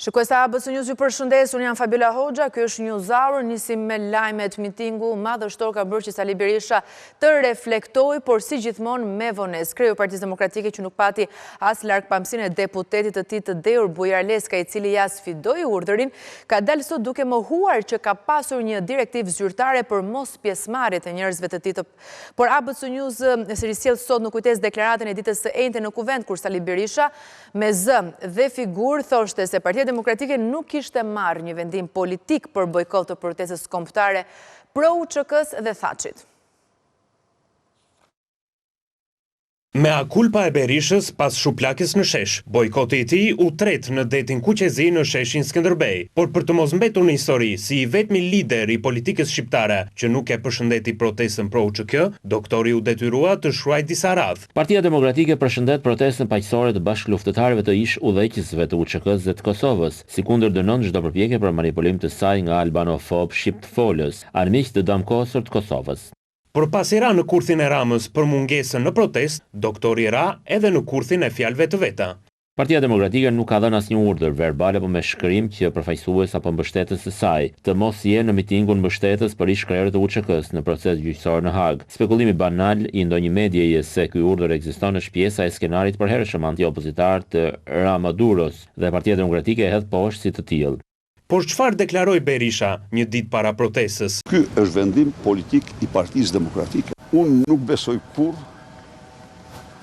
Shikues të ABC News ju përshëndes, unë jam Fabiola Hoxha, ky është News Hour, nisim me lajmet mitingu madhështor ka bërë që Sali Berisha të reflektojë, por si gjithmonë me vonesë. Kreu i Partisë Demokratike që nuk pati as largpamësinë e deputetit të tij të dehur Bujar Leskaj, i cili ia sfidoi urdhërin, ka dalë sot duke mohuar që ka pasur një direktivë zyrtare për mospjesëmarrje të njerëzve të tij të Por ABC News risjell sot në kujtesë deklaratën e ditës së enjte në Kuvend, kur Sali Berisha me zë dhe figurë thoshte se Partia Demokratike nuk kishte marrë një vendim politik për bojkot të protestës kombëtare pro UÇK-së dhe Thaçit. Mea culpa e Berishës pas shuplakës në shesh, bojkoti i tij u tret në detin Kuq e Zi në sheshin Skënderbej. Por për të mos mbetur në histori si i vetmi lider i politikës shqiptare që nuk e përshëndeti protestën pro UÇK, doktori u detyrua të shkruajë disa radhë. Partia Demokratike përshëndet protestën paqësore të bashkëluftëtarëve të ish-udhëheqësve të UÇK-së dhe të Kosovës, sikundër dënon çdo përpjekje për manipulim të saj nga albanofobë shqipfolës, armiq të damkosur të Kosovës. Por pasi ra në kurthin e Ramës për mungesën në protestë, doktori ra edhe në kurthin e fjalëve të veta. Partia Demokratike nuk ka dhënë asnjë urdhër, verbal apo me shkrim që përfaqësues apo mbështetës të saj, të mos jenë në mitingun mbështetës për ish-krerët e UÇK-së në proces gjyqësor në Hagë. Spekulimi banal i ndonjë medieje se ky urdhër ekziston është pjesa e skenarit të përhershëm anti-opozitar të Rama-Duros dhe Partia Demokratike e hedh poshtë si të tillë. Por çfarë deklaroi Berisha një ditë para protestës? Ky është vendim politik i Partisë Demokratike. Unë nuk besoj kurrë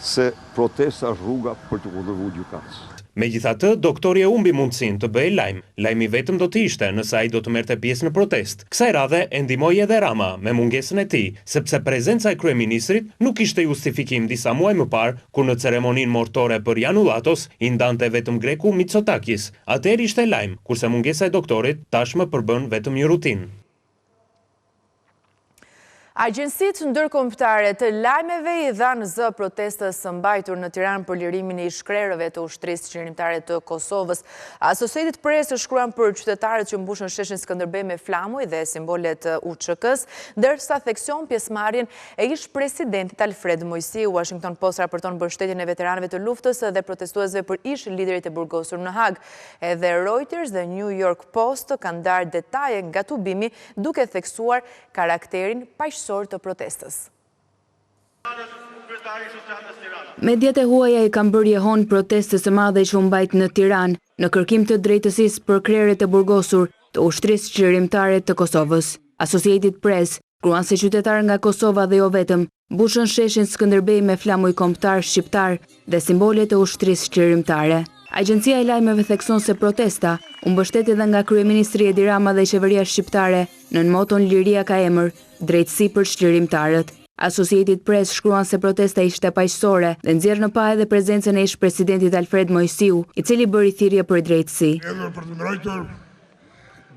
se protesta është rruga për t'iu kundërvënë gjykatës. Megjithatë, doktori e humbi mundësinë të bëhej lajm. Lajmi i vetëm do të ishte nëse ai do të merrte pjesë në protestë. Kësaj radhe e ndihmoi edhe Rama me mungesën e tij, sepse prezenca e kryeministrit nuk ishte justifikim disa muaj më parë kur në ceremoninë mortore për Janullatos i ndante vetëm greku Mitsotakis. Atëherë ishte lajm, kurse mungesa e doktorit tashmë përbën vetëm një rutinë. Agjencitë ndërkombëtare të lajmeve i dhanë zë protestës së mbajtur në Tiranë për lirimin e ish-krerëve të Ushtrisë Çlirimtare të Kosovës. Associated Press shkruan për qytetarët që mbushën sheshin Skënderbej me flamuj dhe simbole të UÇK-së, ndërsa thekson pjesëmarrjen e ish-presidentit Alfred Moisiu. Washington Post raporton mbështetjen e veteranëve të luftës dhe protestuesve për ish-liderit e burgosur në Hagë. Edhe Reuters dhe New York Post kanë ndarë detaje nga tubimi duke theksuar karakterin paqësor të protestës. Mediat e huaja i kanë bërë jehonë protestës së madhe që u mbajt në Tiranë, në kërkim të drejtësisë për krerët e burgosur të Ushtrisë Çlirimtare të Kosovës. Associated Press Shkruan se qytetarë nga Kosova dhe jo vetëm, mbushën sheshin Skënderbej me flamuj kombëtarë shqiptarë dhe simbole të Ushtrisë Çlirimtare. Agjencia e lajmeve thekson se protesta u mbështet edhe nga kryeministri Edi Rama dhe qeveria shqiptare nën moton Liria ka emër, drejtësi për çlirimtarët. Associated Press shkruan se protesta ishte paqësore dhe nxjerr në pah edhe prezencën e ish-presidentit Alfred Moisiu, i cili bëri thirrje për drejtësi.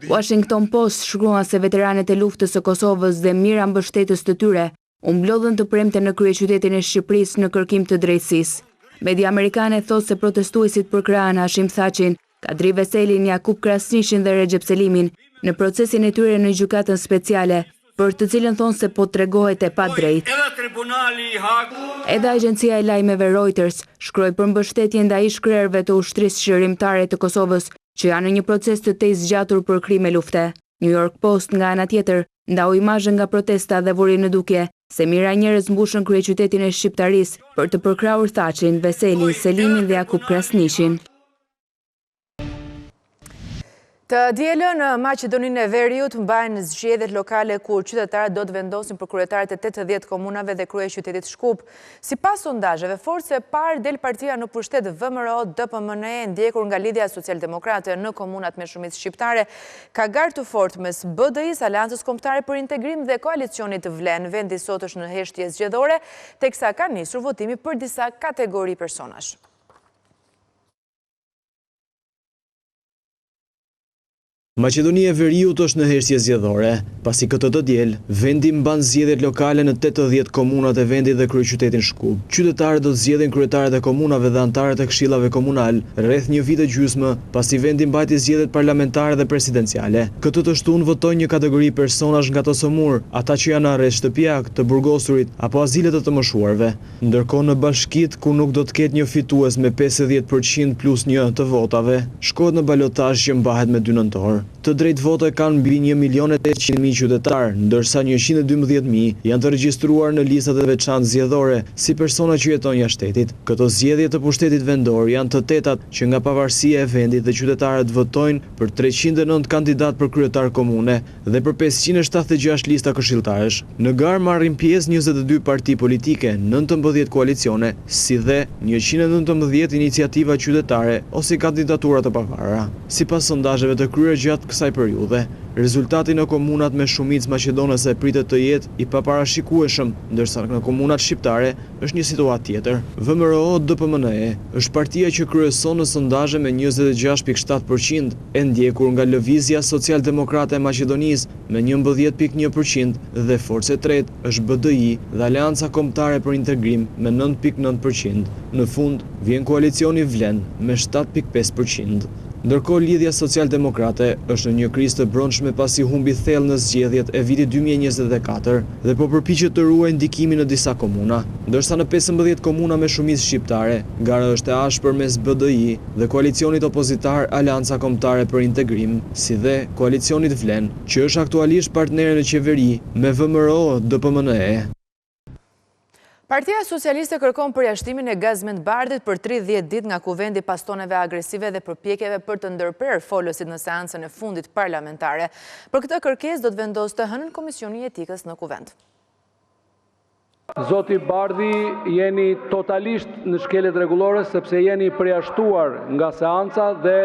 Washington Post shkruan se veteranët e luftës së Kosovës dhe mijëra mbështetës të tyre u mblodhën të premten në kryeqytetin e Shqipërisë në kërkim të drejtësisë. Media amerikane thotë se protestuesit përkrahën Hashim Thaçin, Kadri Veselin, Jakup Krasniqin dhe Rexhep Selimin në procesin e tyre në Gjykatën Speciale, për të cilën thonë se po tregohet e padrejtë. Edhe agjencia e lajmeve Reuters shkroi për mbështetjen ndaj ish-krerëve të Ushtrisë Çlirimtare të Kosovës që janë në një proces të tejzgjatur për krime lufte. New York Post, nga ana tjetër, ndau imazhe nga protesta dhe vuri në dukje se mijëra njerëz mbushën kryeqytetin e shqiptarisë për të përkrahur Thaçin, Veselin, Selimin dhe Jakup Krasniqin. Të dielën në Maqedoninë e Veriut mbahen zgjedhjet lokale ku qytetarët do të vendosin për kryetarët e 80 komunave dhe kryeqytetit Shkup. Sipas sondazheve, forcë e parë del partia në pushtet VMRO DPMNE e ndjekur nga Lidhja Socialdemokrate në komunat me shumicë shqiptare, ka garë të fortë mes BDI-së, Aleancës Kombëtare për Integrim dhe koalicionit Vlen. Vendi sot është në heshtje zgjedhore, teksa ka nisur votimi për disa kategori personash. Maqedonia e Veriut është në heshtje zgjedhore, pasi këtë të diel, vendi mban zgjedhjet lokale në 80 komunat e vendit dhe kryeqytetin Shkup. Qytetarët do të zgjedhin kryetarët e komunave dhe anëtarët e këshillave komunalë, rreth një vit e gjysmë pasi vendi mbajti zgjedhjet parlamentare dhe presidenciale. Këtë të shtunë votojnë një kategori personash nga të sëmurë, ata që janë në arrest shtëpiak, të burgosurit, apo azilet e të moshuarve. Ndërkohë në bashkitë ku nuk do të ketë një fitues me 50 për qind plus një të votave, shkohet në balotazh që mbahet me dy nëntor. Të drejtë vote kanë mbi një milion e 800.000 qytetarë, ndërsa 112.000 janë të regjistruar në listat e veçantë zgjedhore si persona që jetojnë jashtë shtetit. Këto zgjedhje të pushtetit vendor janë të tetat që nga pavarësia e vendit dhe qytetarët votojnë për 309 kandidatë për kryetar komune, dhe për 576 lista këshilltarësh. Në garë marrin pjesë 22 parti politike, 19 koalicione, si dhe 119 iniciativa qytetare ose kandidatura të pavarura. Sipas sondazheve të kryera gjatë kësaj periudhe, rezultati në komunat me shumicë maqedonase pritet të jetë i paparashikueshëm, ndërsa në komunat shqiptare është një situatë tjetër. VMRO DPMNE është partia që kryeson në sondazhe me 26.7%, e ndjekur nga Lëvizja Socialdemokrate e Maqedonisë me 11.1% dhe forcë e tretë është BDI dhe Aleanca Kombëtare për Integrim me 9.9%. Në fund, vjen koalicioni Vlen me 7.5%. Ndërkohë Lidhja Socialdemokrate është në një krizë të brendshme pasi humbi thellë në zgjedhjet e vitit 2024 dhe po përpiqet të ruajë ndikimin në disa komuna. Ndërsa në 15 komuna me shumicë shqiptare, gara është e ashpër mes BDI dhe koalicionit opozitar Aleanca Kombëtare për Integrim, si dhe koalicionit Vlen, që është aktualisht partnere në qeveri me VMRO DPMNE. Partia Socialiste kërkon përjashtimin e Gazmend Bardhit për 30 ditë nga kuvendi pas toneve agresive dhe përpjekjeve për të ndërprerë folësit në seancën e fundit parlamentare. Për këtë kërkesë do të vendosë të hënën Komisioni i Etikës në kuvend. Zoti Bardhi, jeni totalisht në shkelje të rregullores sepse jeni përjashtuar nga seanca dhe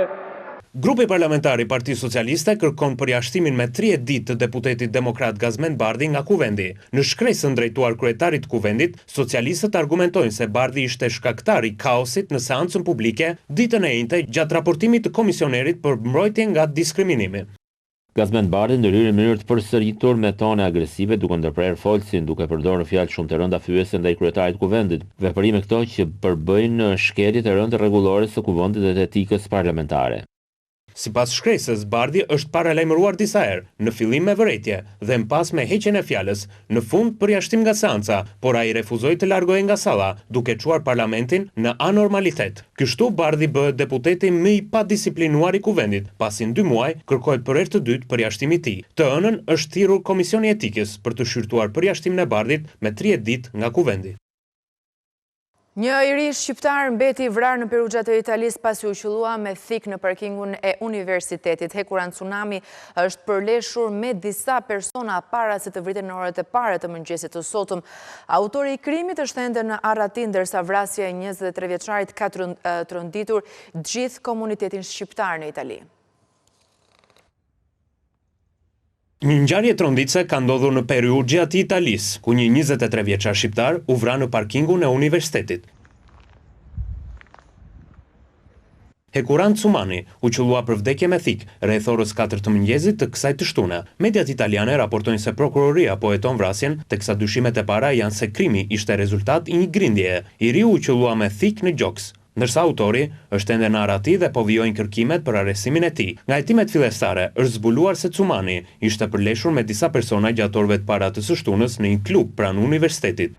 Grupi parlamentar i Partisë Socialiste kërkon përjashtimin me 30 ditë të deputetit demokrat Gazmend Bardhi nga kuvendi. Në shkresën drejtuar kryetarit të kuvendit, socialistët argumentojnë se Bardhi ishte shkaktar i kaosit në seancën publike ditën e enjte gjatë raportimit të komisionerit për mbrojtje nga diskriminimi. Gazmend Bardhi ndërhyri në mënyrë të përsëritur me tone agresive duke ndërprerë folësin, duke përdorur fjalë shumë të rënda fyese ndaj kryetarit të kuvendit. Veprime këto që përbëjnë shkelje të rëndë të rregullores së kuvendit dhe të etikës parlamentare. Sipas shkresës, Bardhi është paralajmëruar disa herë, në fillim me vërejtje dhe më pas me heqjen e fjalës, në fund përjashtim nga seanca, por ai refuzoi të largohej nga salla, duke çuar parlamentin në anormalitet. Kështu Bardhi bëhet deputeti më i padisiplinuar i kuvendit, pasi në dy muaj kërkohet për herë të dytë përjashtimi i tij. Të hënën është thirrur Komisioni i Etikës për të shqyrtuar përjashtimin e Bardhit me 30 ditë nga kuvendi. Një i ri shqiptar mbeti i vrarë në Perugia të Italisë pasi u qëllua me thikë në parkingun e universitetit. Hekuran Cunami është përleshur me disa persona para se të vritet në orët e para të mëngjesit të sotëm. Autori i krimit është ende në arrati, ndërsa vrasja e 23 vjeçarit ka tronditur gjithë komunitetin shqiptar në Itali. Një ngjarje tronditëse ka ndodhur në Perugia të Italisë, ku një 23 vjeçar shqiptar u vra në parkingun e universitetit. Hekuran Cumani u qëllua për vdekje me thikë rreth orës 4 të mëngjesit të kësaj të shtune. Mediat italiane raportojnë se prokuroria po heton vrasjen, teksa dyshimet e para janë se krimi ishte rezultat i një grindjeje. I riu u qëllua me thikë në gjoks. Ndërsa autori është ende në arrati dhe po vijojnë kërkimet për arrestimin e tij. Nga hetimet fillestare është zbuluar se Cumani ishte përleshur me disa persona gjatë orëve të para të së shtunës në një klub pranë universitetit.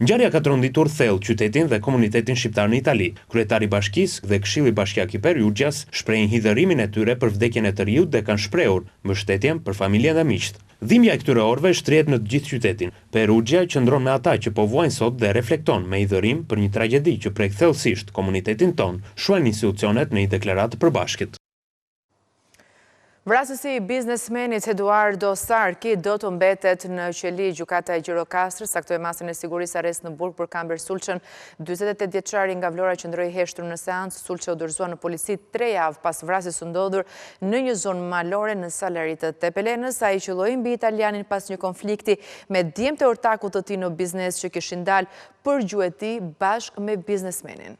Ngjarja ka tronditur thellë qytetin dhe komunitetin shqiptar në Itali. Kryetari i bashkisë dhe Këshilli Bashkiak i Perugias shprehin hidhërimin e tyre për vdekjen e të riut dhe kanë shprehur mbështetjen për familjen dhe miqtë. Dhimbja e këtyre orëve shtrihet në të gjithë qytetin. Perugia qëndron me ata që po vuajnë sot dhe reflekton me hidhërim për një tragjedi që prek thellësisht komunitetin tonë, shkruajnë institucionet në një deklaratë të përbashkët. Vrasësi i biznesmenit Eduardo Sarki do të mbetet në qeli. Gjykata e Gjirokastrës caktoi masën e sigurisë arrest në burg për Kamber Sulçën. 48 vjeçari nga Vlora qëndroi heshtur në seancë. Sulçe u dorëzua në polici tre javë pas vrasjes së ndodhur në një zonë malore në Salari të Tepelenës. Ai qëlloi mbi italianin pas një konflikti me djemtë e ortakut të tij në biznes që kishin dalë për gjueti bashkë me biznesmenin.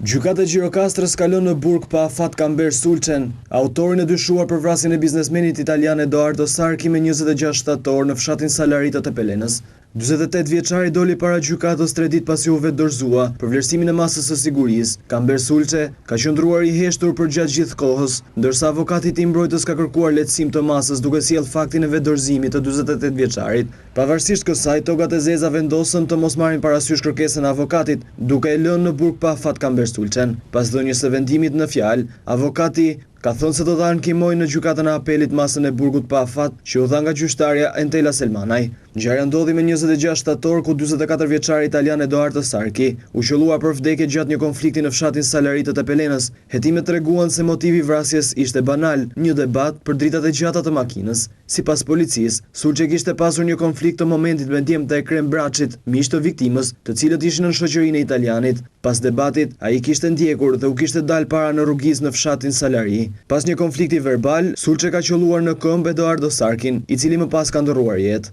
Gjykata e Gjirokastrës ka lënë në burg pa afat Kamber Sulçen, autorin e dyshuar për vrasjen e biznesmenit italian Edoardo Sarchi me 26 shtator në fshatin Salari të Tepelenës. 48 vjeçari doli para gjykatës tre ditë pasi u vetëdorëzua për vlerësimin e masës së sigurisë. Kamber Sulçe ka qëndruar i heshtur përgjatë gjithë kohës, ndërsa avokati i tij mbrojtës ka kërkuar lehtësim të masës duke sjellë faktin e vetëdorëzimit të 48 vjeçarit. Pavarësisht kësaj, togat e zeza vendosën të mos marrin parasysh kërkesën e avokatit, duke e lënë në burg pa afat Kamber Sulçen. Pas dhënies së vendimit në fjalë, avokati ka thënë se do ta ankimojë në Gjykatën e Apelit masën e burgut pa afat që u dha nga gjyqtarja Entela Selmanaj. Ngjarja ndodhi me 26 shtator ku 44 vjeçari italian Edoardo Sarchi u qëllua për vdekje gjatë një konflikti në fshatin Salari të Tepelenës. Hetimet treguan se motivi i vrasjes ishte banal, një debat për dritat e gjata të makinës. Sipas policisë, Sulçe kishte pasur një konflikt të momentit me djemtë e Ekrem Braçit, miq të viktimës, të cilët ishin nën shoqërinë e italianit. Pas debatit, ai kishte ndjekur dhe u kishte dalë para në rrugicë në fshatin Salari. Pas një konflikti verbal, Sulçe ka qëlluar në këmbë Edoardo Sarkin, i cili më pas ka ndërruar jetë.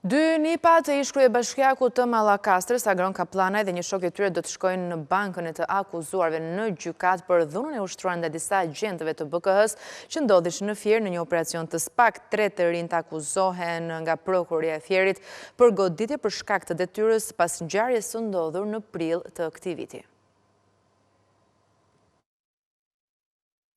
Dy nipat e ish-kryebashkiakut të Mallakastrës, Agron Kapllanaj dhe një shok i tyre do të shkojnë në bankën e të akuzuarve në gjykatë për dhunën e ushtruar ndaj disa agjentëve të BKH-së që ndodheshin në Fier në një operacion të SPAK. Tre të rinjtë akuzohen nga prokuroria e Fierit për goditje për shkak të detyrës pas ngjarjes së ndodhur në prill të këtij viti.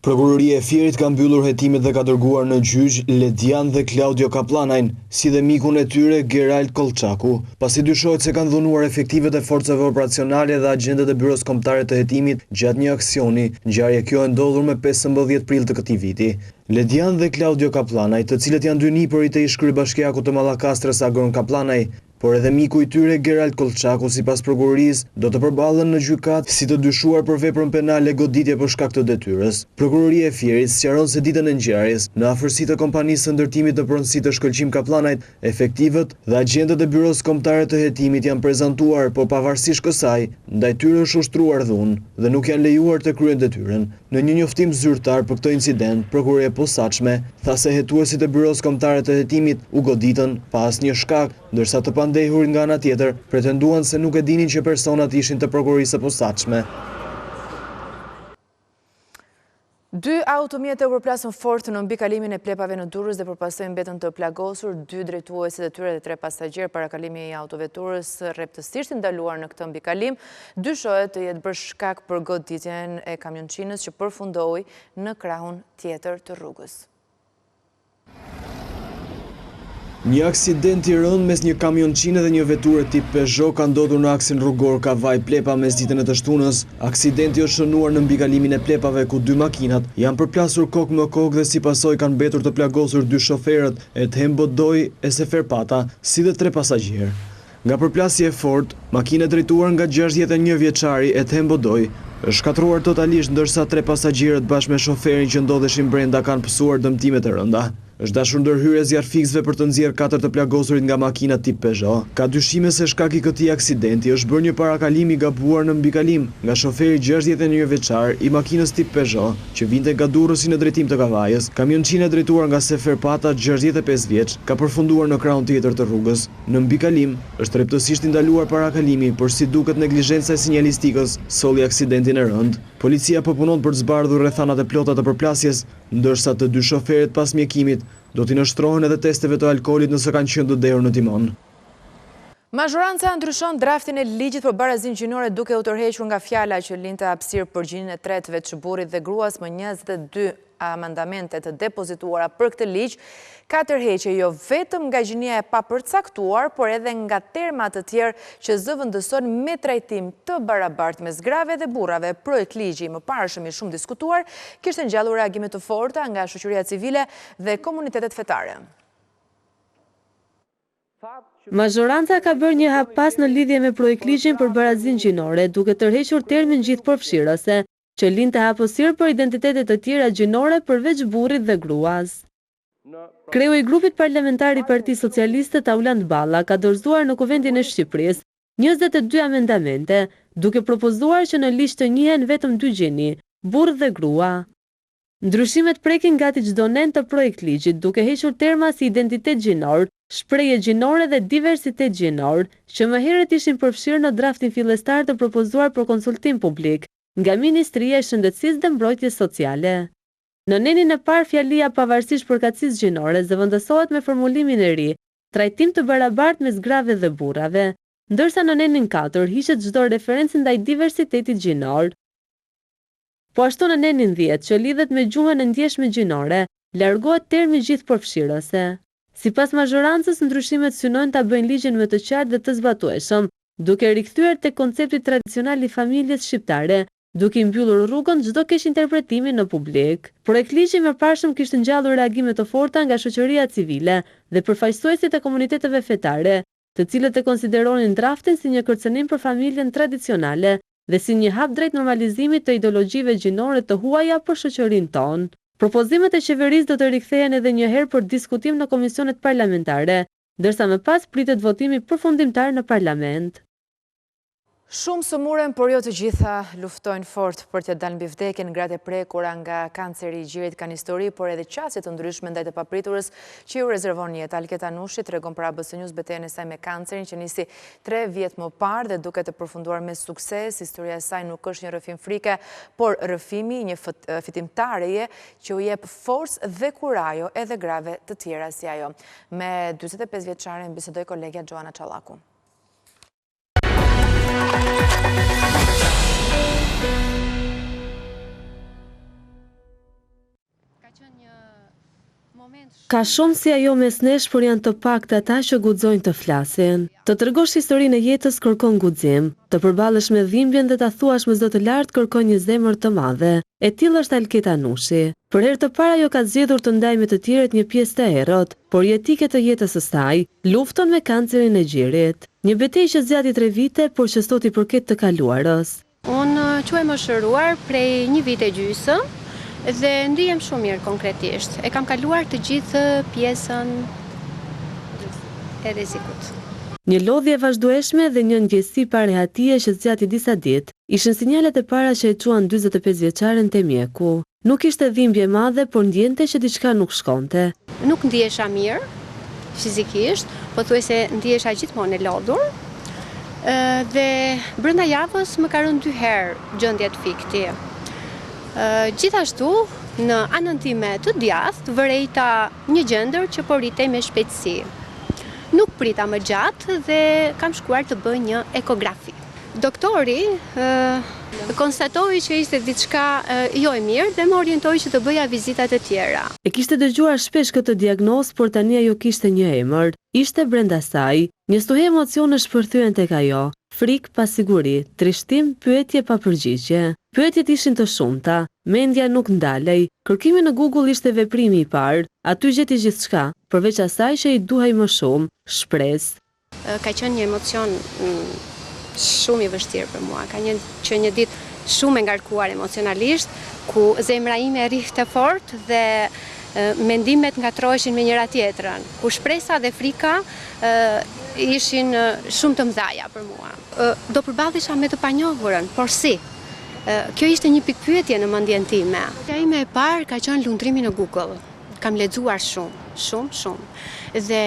Prokuroria e Fierit ka mbyllur hetimet dhe ka dërguar në gjyq Ledian dhe Klaudio Kapllanajn, si dhe mikun e tyre Gerald Kollçaku, pasi dyshohet se kanë dhunuar efektivët e forcave operacionale dhe agjentët e Byrosë Kombëtare të Hetimit gjatë një aksioni, ngjarje kjo e ndodhur me 15 prill të këtij viti. Ledian dhe Klaudio Kapllanaj, të cilët janë dy nipërit e ish-kryebashkiakut të Mallakastrës Agron Kapllanaj, Por edhe miku i tyre, Gerald Kollçaku, sipas prokurorisë, do të përballen në gjykatë si të dyshuar për veprën penale goditje për shkak të detyrës. Prokuroria e Fierit sqaron se ditën e ngjarjes, në afërsi të kompanisë së ndërtimit në pronësi të Shkëlqim Kapllanajt, efektivët dhe agjentët e Byrosë Kombëtare të Hetimit janë prezantuar, por pavarësisht kësaj, ndaj tyre është ushtruar dhunë dhe nuk janë lejuar të kryejnë detyrën. Në një njoftim zyrtar për këtë incident, Prokuroria e Posaçme tha se hetuesit e Byrosë Kombëtare të Hetimit u goditën pa asnjë shkak, ndërsa të pandehurit nga ana tjetër pretenduan se nuk e dinin që personat ishin të Prokurorisë së Posaçme. Dy automjete u përplasën fort në mbikalimin e Plepave në Durrës dhe për pasojë mbetën të plagosur dy drejtuesit e tyre dhe tre pasagjerë. Parakalimi i autoveturës rreptësisht i ndaluar në këtë mbikalim Dyshohet të jetë bërë shkak për goditjen e kamionçinës që përfundoi në krahun tjetër të rrugës. Një aksident i rëndë mes një kamionçine dhe një veture tip Peugeot ka ndodhur në aksin rrugor Kavajë-Plepa mesditën e të shtunës. Aksidenti është shënuar në mbikalimin e Plepave ku dy makinat janë përplasur kokë më kokë dhe si pasojë kanë mbetur të plagosur dy shoferët Ethem Bodoj e Sefer Pata, si dhe tre pasagjerë. Nga përplasja e fortë, makina e drejtuar nga 61 vjeçari Ethem Bodoj është shkatërruar totalisht ndërsa tre pasagjerët bashkë me shoferin që ndodheshin brenda kanë pësuar dëmtime të rënda. Është dashur ndërhyrja e zjarrfikësve për të nxjerrë katër të plagosurit nga makina tip Peugeot. Ka dyshime se shkak i këtij aksidenti është bërë një parakalim i gabuar në mbikalim nga shoferi 61 vjeçar i makinës tip Peugeot, që vinte nga Durrësi në drejtim të Kavajës. Kamionçina e drejtuar nga Sefer Pata, 65 vjeç, ka përfunduar në krahun tjetër të rrugës. Në mbikalim, është rreptësisht i ndaluar parakalimi, por si duket neglizhenca e sinjalistikës solli aksidentin e rëndë. Policia po punon për të zbardhur rrethanat e plota të përplasjes, ndërsa të dy shoferët pas mjekimit do t'i nënshtrohen edhe testeve të alkoolit nëse kanë qenë të dehur në timon. Mazhoranca ndryshon draftin e ligjit për barazinë gjinore duke u tërhequr nga fjala që linte hapësirë për gjininë e tretë veç burrit dhe gruas më 22 amendamente të depozituara për këtë ligj, ka tërheqje jo vetëm nga gjinia e papërcaktuar, por edhe nga terma të tjerë që zëvendësojnë me trajtim të barabartë mes grave dhe burrave. Projektligji i mëparshëm i shumë diskutuar, kishte ngjallur reagime të forta nga shoqëria civile dhe komunitetet fetare. Mazhoranca ka bërë një hap pas në lidhje me projektligjin për barazinë gjinore, duke tërhequr termin gjithëpërfshirëse, që linte hapësirë për identitete të tjera gjinore përveç burrit dhe gruas. Kreu i grupit parlamentar i Partisë Socialiste Taulant Balla ka dorëzuar në Kuvendin e Shqipërisë 22 amendamente, duke propozuar që në ligj të njihen vetëm dy gjini, burrë dhe grua. Ndryshimet prekin gati çdo nen të projektligjit, duke hequr terma si identitet gjinor, Shprehje gjinore dhe diversitet gjinor, që më herët ishin përfshirë në draftin fillestar të propozuar për konsultim publik nga Ministria e Shëndetësisë dhe Mbrojtjes Sociale. Në nenin e parë fjalia pavarësisht përkatësisë gjinore zëvendësohet me formulimin e ri, trajtim të barabartë mes grave dhe burrave, ndërsa në nenin katër hiqet çdo referencë ndaj diversitetit gjinor. Po ashtu në nenin dhjetë, që lidhet me gjuhën e ndjeshme gjinore, largohet termi gjithëpërfshirëse. Sipas mazhorancës, ndryshimet synojnë ta bëjnë ligjin më të qartë dhe të zbatueshëm, duke rikthyer tek koncepti tradicional i familjes shqiptare, duke i mbyllur rrugën çdo keqinterpretimi në publik. Projektligji i mëparshëm kishte ngjallur reagime të forta nga shoqëria civile dhe përfaqësuesit e komuniteteve fetare, të cilët e konsideronin draftin si një kërcënim për familjen tradicionale dhe si një hap drejt normalizimit të ideologjive gjinore të huaja për shoqërinë tonë. Propozimet e qeverisë do të rikthehen edhe një herë për diskutim në komisionet parlamentare, ndërsa më pas pritet votimi përfundimtar në parlament. Shumë sëmuren, por jo të gjitha luftojnë fort për t'ia dalë mbi vdekjen. Gratë e prekura nga kanceri i gjirit kanë histori, por edhe qasje të ndryshme ndaj të papriturës që ju rezervon jeta. Alketa Nushi tregon për ABC News betejën e saj me kancerin që nisi 3 vjet më parë dhe duket e përfunduar me sukses. Historia e saj nuk është një rrëfim frike, por rrëfimi i një fitimtareje që u jep forcë dhe kurajo edhe grave të tjera si ajo. Me 45 vjeçaren bisedoi kolegja Joana Çallaku. Ka shumë si ajo mes nesh, por janë të paktë ata që guxojnë të flasin. Të tregosh historinë e jetës kërkon guxim. Të përballesh me dhimbjen dhe ta thuash me zë të lartë kërkon një zemër të madhe. E tillë është Alketa Nushi. Për herë të parë ajo ka zgjedhur të ndajë me të tjerët një pjesë të errët, por jetike të jetës së saj, luftën me kancerin e gjirit. Një betejë që zgjati tre vite, por që sot i përket të kaluarës. Unë quhem e shëruar prej një vit e gjysmë dhe ndihem shumë mirë konkretisht. E kam kaluar të gjithë pjesën e rrezikut. Një lodhje e vazhdueshme dhe një ndjesi parehatie që zgjati disa ditë, ishin sinjalet e para që e çuan 45 vjeçaren te mjeku. Nuk ishte dhimbje e madhe, por ndjente që diçka nuk shkonte. Nuk ndihesha mirë fizikisht, pothuajse ndihesha gjithmonë e lodhur dhe brenda javës më ka rënë dy herë gjendje të fikti. Gjithashtu, në anën time të djathtë vërejta një gjendër që po rritej me shpejtësi. Nuk prita më gjatë dhe kam shkuar të bëj një ekografi. Doktori konstatoi që ishte diçka jo e mirë dhe më orientoi që të bëja vizitat e tjera. E kishte dëgjuar shpesh këtë diagnozë, por tani ajo kishte një emër. Ishte brenda saj. Një stuhi emocionesh shpërthyen tek ajo. Frikë, pasiguri, trishtim, pyetje pa përgjigje. Pyetjet ishin të shumta. Mendja nuk ndalej. Kërkimi në Google ishte veprimi i parë. Aty gjeti gjithçka, përveç asaj që i duhej më shumë, shpresë. Ka qenë një emocion shumë i vështirë për mua. Ka një qenë një ditë shumë e ngarkuar emocionalisht, ku zemra ime rrihte fort dhe mendimet ngatërroheshin me njëra tjetrën, ku shpresa dhe frika ishin shumë të mëdhaja për mua. Do përballesha me të panjohurën, por si? Kjo ishte një pikëpyetje në mendjen time. Pyetja ime e parë ka qenë lundrimi në Google. Kam lexuar shumë, shumë, shumë. Dhe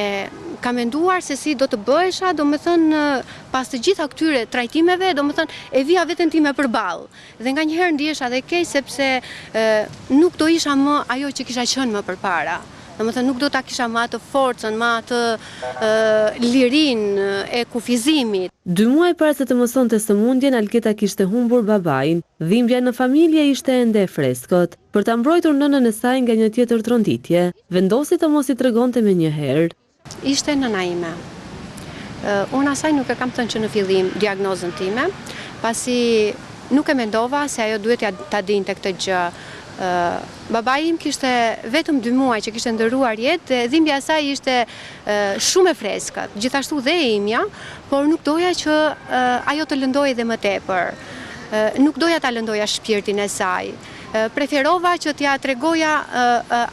kam menduar se si do të bëhesha, domethënë, pas të gjitha këtyre trajtimeve, domethënë, e vija veten time përballë. Dhe nganjëherë ndihesha dhe keq sepse nuk do isha më ajo që kisha qenë më përpara. Domethënë, nuk do ta kisha më atë forcën, më atë lirinë e kufizimit. Dy muaj para se të mësonte sëmundjen, Alketa kishte humbur babain. Dhimbja në familje ishte ende e freskët. Për ta mbrojtur nënën e saj nga një tjetër tronditje, vendosi të mos i tregonte menjëherë. Ishte nëna ime. Unë asaj nuk e kam thënë që në fillim diagnozën time, pasi nuk e mendova se ajo duhet ta dinte këtë gjë. Babai im kishte vetëm dy muaj që kishte ndërruar jetë dhe dhimbja e saj ishte shumë e freskët, gjithashtu dhe e imja, por nuk doja që ajo të lëndohej dhe më tepër. Nuk doja ta lëndoja shpirtin e saj. Preferova që t'ia tregoja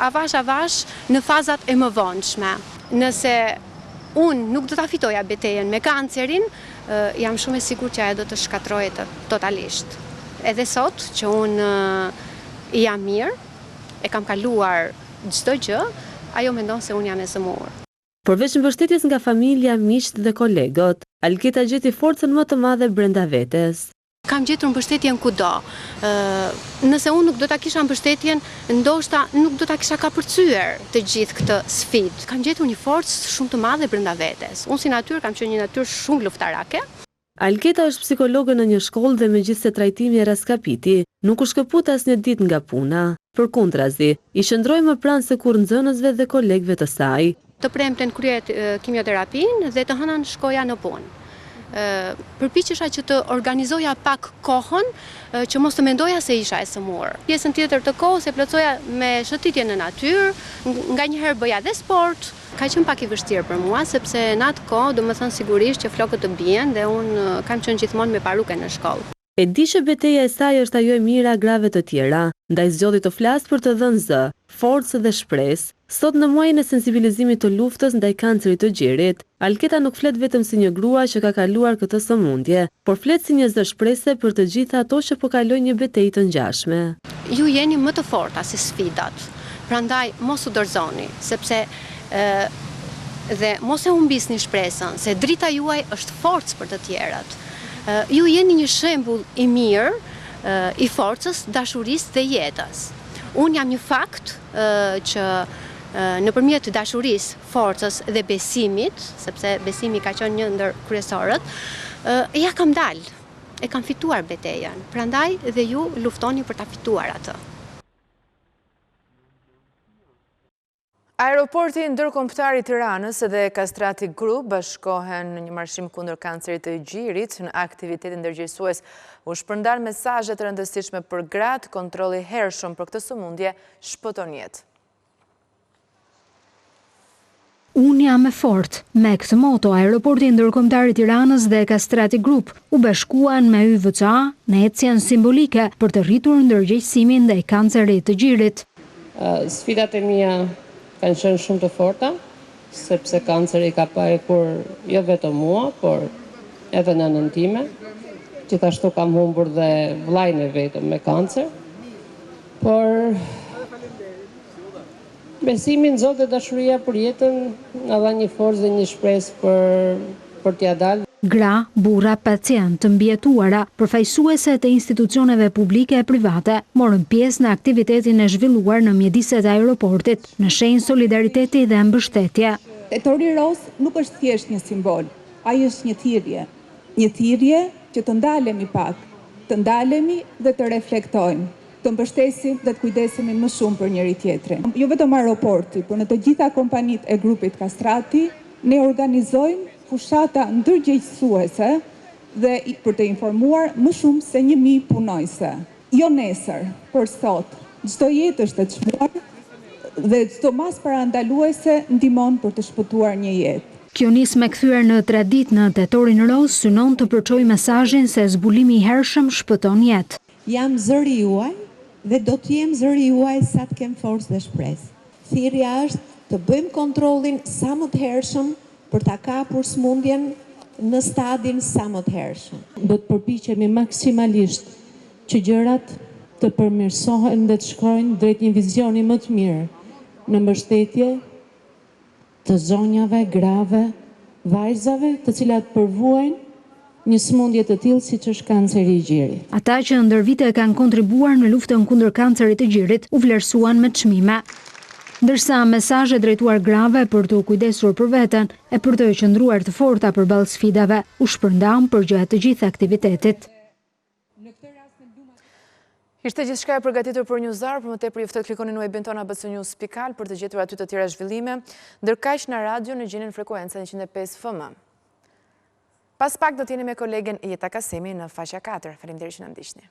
avash avash në fazat e mëvonshme. Nëse unë nuk do ta fitoja betejën me kancerin, jam shumë e sigurt që ajo do të shkatërrohej totalisht. Edhe sot që unë jam mirë, e kam kaluar çdo gjë, ajo mendon se unë jam e sëmurë. Përveç mbështetjes nga familja, miqtë dhe kolegët, Alketa gjeti forcën më të madhe brenda vetes. Kam gjetur mbështetjen kudo. Nëse unë nuk do ta kisha mbështetjen, ndoshta nuk do ta kisha kapërcyer të gjithë këtë sfidë. Kam gjetur një forcë shumë të madhe brenda vetes. Unë si natyrë kam qenë një natyrë shumë luftarake. Alketa është psikologe në një shkollë dhe megjithëse trajtimi e rraskapiti, nuk u shkëput asnjë ditë nga puna. Përkundrazi, i qëndroi më pranë se kurrë nxënësve dhe kolegëve të saj. Të premten kryej kimioterapinë dhe të hënën shkoja në punë. Përpiqesha që të organizoja pak kohën që mos të mendoja se isha e sëmurë. Pjesën tjetër të kohës e plotësoja me shëtitje në natyrë, nganjëherë bëja dhe sport. Ka qenë pak i vështirë për mua, sepse në atë kohë, domethënë sigurisht që flokët të bien dhe unë kam qenë gjithmonë me paruke në shkollë. E di që beteja e saj është ajo e mijëra grave të tjera, ndaj zgjodhi të flasë për të dhënë zë, forcë dhe shpresë. Sot në muajin e sensibilizimit të luftës ndaj kancerit të gjirit, Alketa nuk flet vetëm si një grua që ka kaluar këtë sëmundje, por flet si një zë shprese për të gjitha ato që po kalojnë një betejë të ngjashme. Ju jeni më të forta se sfidat, prandaj mos u dorëzoni, sepse dhe mos e humbisni shpresën, se drita juaj është forcë për të tjerët. Ju jeni një shembull i mirë i forcës, dashurisë dhe jetës. Unë jam një fakt që nëpërmjet dashurisë, forcës dhe besimit, sepse besimi ka qenë një ndër kryesorët, ia kam dalë, e kam fituar betejën. Prandaj dhe ju luftoni për ta fituar atë. Aeroporti Ndërkombëtar i Tiranës dhe Kastrati Group bashkohen në një marshim kundër kancerit të gjirit në aktivitetin ndërgjegjësues. U shpërndanë mesazhe të rëndësishme për gratë, kontrolli i hershëm për këtë sëmundje shpëton jetë. Unë jam e fortë. Me këtë moto, Aeroporti Ndërkombëtar i Tiranës dhe Kastrati Group u bashkuan me YWCA në ecjen simbolike për të rritur ndërgjegjësimin ndaj kancerit të gjirit. Sfidat e mia kanë qenë shumë të forta, sepse kanceri ka prekur jo vetëm mua, por edhe nënën time. Gjithashtu kam humbur dhe vëllain e vetëm me kancer. Por besimi në Zot dhe dashuria për jetën na dha një forcë dhe një shpresë për për t'ia dalë. Gra, burra, pacientë, të mbijetuara, përfaqësuese të institucioneve publike e private, morën pjesë në aktivitetin e zhvilluar në mjediset e aeroportit, në shenjë solidariteti dhe mbështetje. Tetori Rozë nuk është thjesht një simbol, ai është një thirrje. Një thirrje që të ndalemi pak, të ndalemi dhe të reflektojmë, të mbështesim dhe të kujdesemi më shumë për njëri-tjetrin. Jo vetëm aeroporti, por në të gjitha kompanitë e grupit Kastrati, Ne organizojmë fushata ndërgjegjësuese dhe për të informuar më shumë se 1000 punonjëse. Jo nesër, por sot, çdo jetë është e çmuar dhe çdo masë parandaluese ndihmon për të shpëtuar një jetë. Kjo nismë e kthyer në traditë në Tetorin Rozë synon të përçojë mesazhin se zbulimi i hershëm shpëton jetë. Jam zëri juaj dhe do të jem zëri juaj sa të kem forcë dhe shpresë. Thirrja është të bëjmë kontrollin sa më të hershëm për ta kapur sëmundjen në stadin sa më të hershëm. Do të përpiqemi maksimalisht që gjërat të përmirësohen dhe të shkojnë drejt një vizioni më të mirë në mbështetje të zonjave, grave, vajzave të cilat përvuajnë një sëmundje të tillë siç është kanceri i gjirit. Ata që ndër vite kanë kontribuar në luftën kundër kancerit të gjirit u vlerësuan me çmime. Ndërsa mesazhe drejtuar grave për t'u kujdesur për veten e për të qëndruar të forta përballë sfidave u shpërndanë përgjatë të gjithë aktivitetit. Ishte gjithçka e përgatitur për News Hour, për më tepër ju ftoj të klikoni në webin tonë abcnews.al për të gjetur aty të tjera zhvillime, ndërkaq në radio na gjeni në frekuencën 105 FM. Pas pak do të jeni me kolegen Jeta Kasemi në Faqja 4. Faleminderit që na ndiqni.